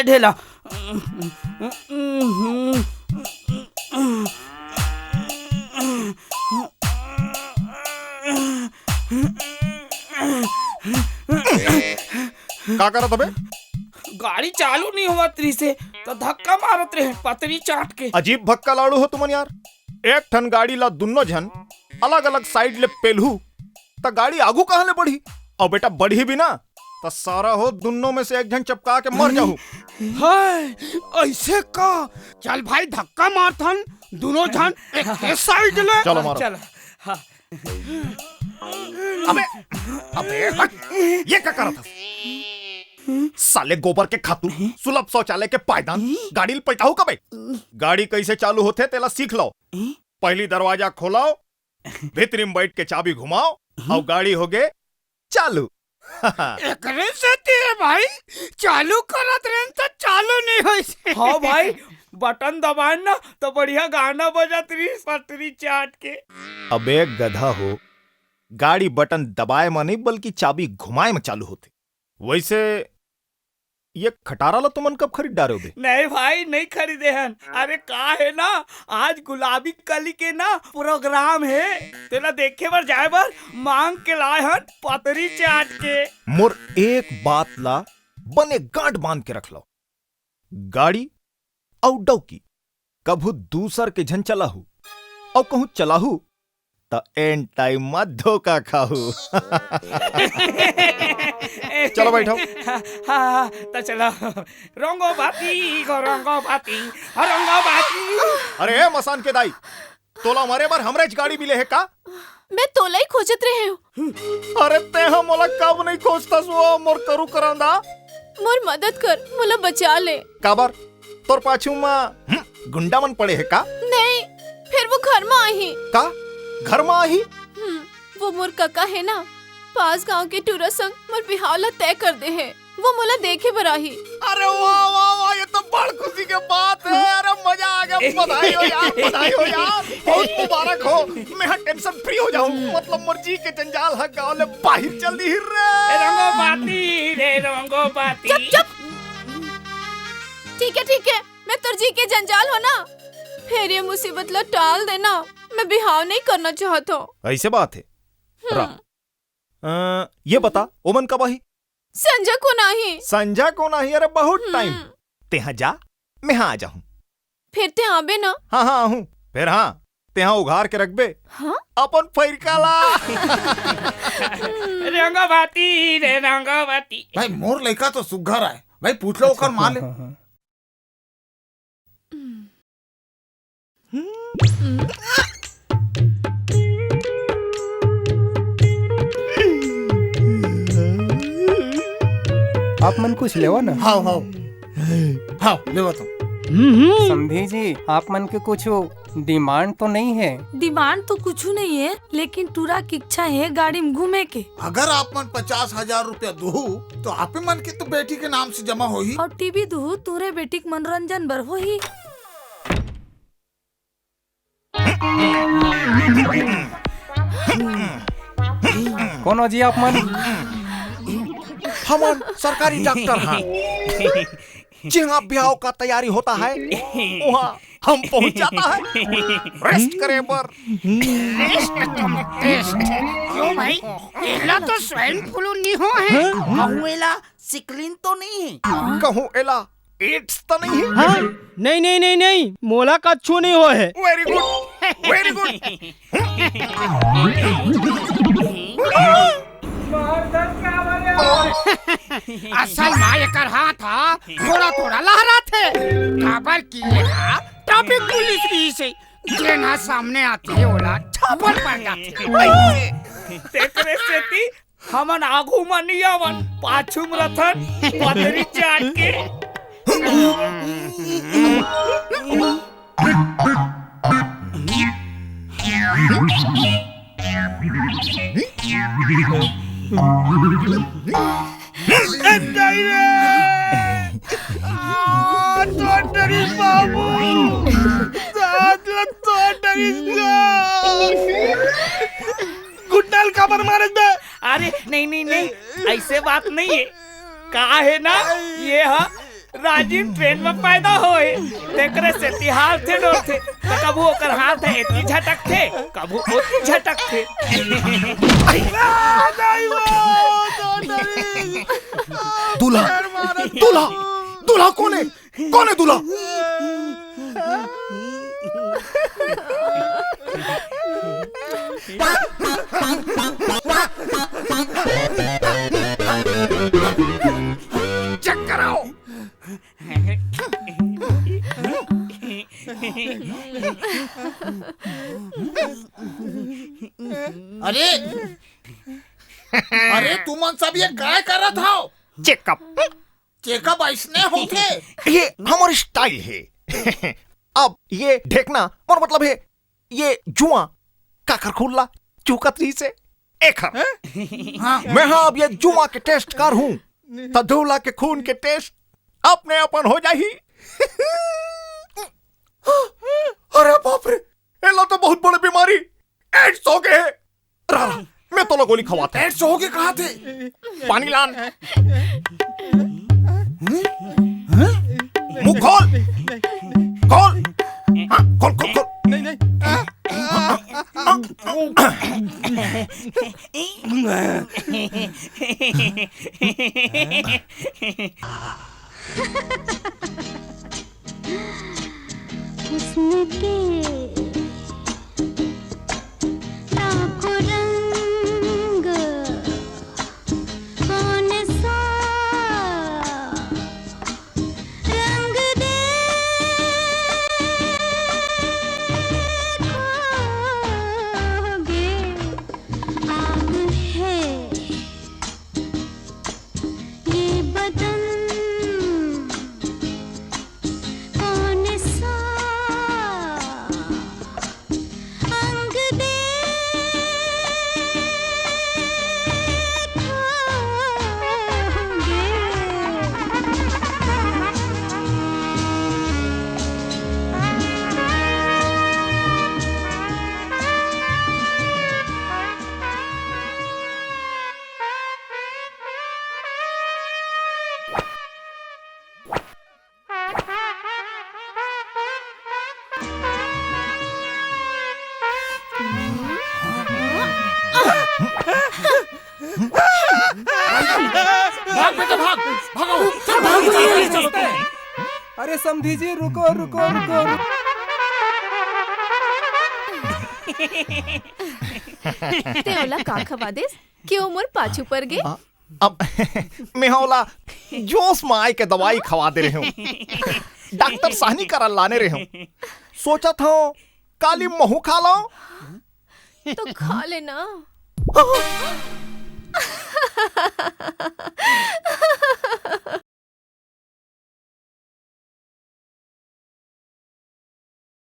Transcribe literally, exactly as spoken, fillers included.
ढेला। का करत हबे? गाड़ी चालू नहीं होवत रहिसे, त धक्का मारत रहे पतरी चाट के। अजीब भक्का लाड़ू हो तुमन यार। एक ठन गाड़ी ला दुन्नो झन अलग-अलग side ले पेलहू, त गाड़ी आगू कहाँ ले बढ़ही? अउ बेटा, बढ़ही भी ना, त सारा हो दुन्नो में से एक झन चपका के मर जाहू। हाय, ऐसे का? चल भाई, धक्का मारथन, दुनो झन एक side ले। चलो मारो। चल, हाँ। अबे, अबे, हट, ये का करत हस? साले गोबर के खातू, सुलभ शौचालय के पायदान, गाड़ी ल पलटाहू कबे? गाड़ी कैसे चालू होथे, तेला सीख लो। पहली दरवाजा खोलाओ, भीतरी में बैठ के चाबी घुमाओ, अउ गाड़ी होगे चालू। एकरे सेती ए भाई, चालू करत रहेन त चालू नहीं होइस। हाँ भाई, बटन दबाएन ना त बढ़िया गाना बजत रहिस पतरी चाट के। अबे गधा हो, गाड़ी बटन दबाए म नहीं बल्कि चाबी घुमाए म चालू होथे। वैसे ये खटारा ला तुमन कब खरीद डारे होबे? नहीं भाई, नहीं खरीदे हन। अरे का हे ना, आज गुलाबी कली के ना program हे, तेला देखे बर जाए बर मांग के लाए हन पतरी चाट के। मोर एक बात ला बने गांठ बांध के रख लो, गाड़ी अउ डौकी कभू दूसर के झन चलाहू, अउ कहूं चलाहू त एन time म धोखा खाहू। चलो बैठो। हाँ, हाँ, हाँ, त चलो। रंगो बाती, गो रंगो बाती, रंगो बाती। अरे ए मसान के दाई, तोला मरे बर हमरेच गाड़ी मिले हे का? मैं तोला ही खोजत रहे हूँ। अरे तेहा मोला कब नहीं खोजतस वो मोर करू करौंदा? मोर मदद कर, मोला बचा ले। काबर? तोर पाछू म, हम्म, गुंडा मन पड़े हे का? नहीं, फेर वो घर म आही। का? घर म आही? हम्म, वो मोर कका हे ना, पास गांव के टूरा संग मोर बिहाव ला तय कर दे हे। वो मोला देखे बर आही। अरे वाह, वाह, वाह, ये तो बड़ खुशी के बात है। अरे मजा आ गया, बधाई हो यार, बधाई हो यार, बहुत मुबारक हो। मैं हा tension free हो जाऊं, मतलब मोर जी के जंजाल हा गांव ले बाहिर चल दी रे। ए रंगो बाती, रे रंगो बाती। चुप, चुप। ठीक है, ठीक है, मैं तोर जी के जंजाल हो ना, फेर ये मुसीबत ला टाल देना, मैं बिहाव नहीं करना चाहत हूँ। ऐसे बात है। हम्म। रा-, अ, ये बता, ओमन कब आही? संझा कोन आही। संझा कोन आही? अरे बहुत हम्म। Time। तेहा जा, मैं हा आ जाहूं। फेर तें आबे ना? हाँ, हाँ, आहूं। फेर हाँ, तेहा उघार के रखबे। हाँ? अपन फैरका ला। रंगो बाती रे, रंगो बाती। भाई, मोर लइका तो सुग्घर आय। भाई, पूछ लो ओकर माँ ले। हाँ, हाँ। आप मन कुछ लेवा ना। हाव, हाव। हाव, लेवा तो। समधी जी, आप मन के कुछ demand तो नहीं है? Demand तो कुछ नहीं है, लेकिन टूरा की इच्छा है गाड़ी में घूमे के। अगर आप मन पचास हजार रुपया दुहू, तो आपे मन के तो बेटी के नाम से जमा होही। और टीवी दुहू, तोरे बेटी के मनोरंजन बर होही। कोन हो जी आप मन? हमन सरकारी डॉक्टर हन। जिहाँ ब्याह का तैयारी होता है, वहाँ हम पहुँच जाता है। Rest करे बर। Rest तुम rest। क्यों भाई? एला तो swine flu नहीं हो है। कहूँ एला सिकलिन तो नहीं है? कहूँ एला AIDS तो नहीं है? हाँ? नहीं, नहीं, नहीं, नहीं, मोला कछु नहीं हो है। Very good, very good। असल मा एकर हाथ हा थोड़ा थोड़ा लहराथे, काबर कि एहा traffic पुलिस रहिसे, जेन हा सामने आथे ओला झापड़ पड़ जाथे। तेकरे सेती हमन आगू म नइ आवन, पाछू म रथन, पतरी चाट के। ए, दाई रे! आ, तोर डरी बाबू! दाद ल तोर डरी गा! गुड्डल काबर मारे बे? अरे, नहीं, नहीं, नहीं, ऐसे बात नहीं है। का है ना, ये हा राजिम ट्रेन म पैदा होए, तेकरे सेती हालथे डोलथे। त कभू ओकर हाथ ह एती झटकथे, कभू ओती झटकथे। दूल्हा, दूल्हा, दूल्हा कोन हे? कोन हे दूल्हा? चेक कराओ। अरे, अरे, तुमन सब ये काय करत हव? चेकअप। चेकअप अइसने होथे। ये हमर स्टाइल हे। अब ये ढेकना, मोर मतलब हे, ये जुआ काकर खून ला चूकत रहिस हे, एखर। हाँ। मैं हा अब ये जुआ के टेस्ट करहूं, त दूल्हा के खून के टेस्ट अपने अपन हो जाही। अरे बाप रे, एला तो बहुत बड़े बीमारी एड्स हो गए हे। रा, रा, मैं तोला गोली खवात हूं। एड्स हो गए कहा थे? पानी लान। मुंह खोल। खोल। हाँ, खोल, खोल, खोल। नहीं, नहीं। हुस्न के लाखों रंग, कौन सा रंग देखोगे? आग है ये बदन, कौन सा अंग देखोगे? भाग बेटा, भाग, भागो। चल, भागो, चल, चल, चल। अरे समधी जी, रुको, रुको, रुको, रुको। ते ओला का खवा देस कि ओ मोर पाछू पर गे? हाँ, अब मैं ओला जोश म आए के दवाई खवा दे रहे हूँ। डॉक्टर साहनी करा लाने रहे हूँ। सोचत हूँ काली महू खा लो। तो खा लेना।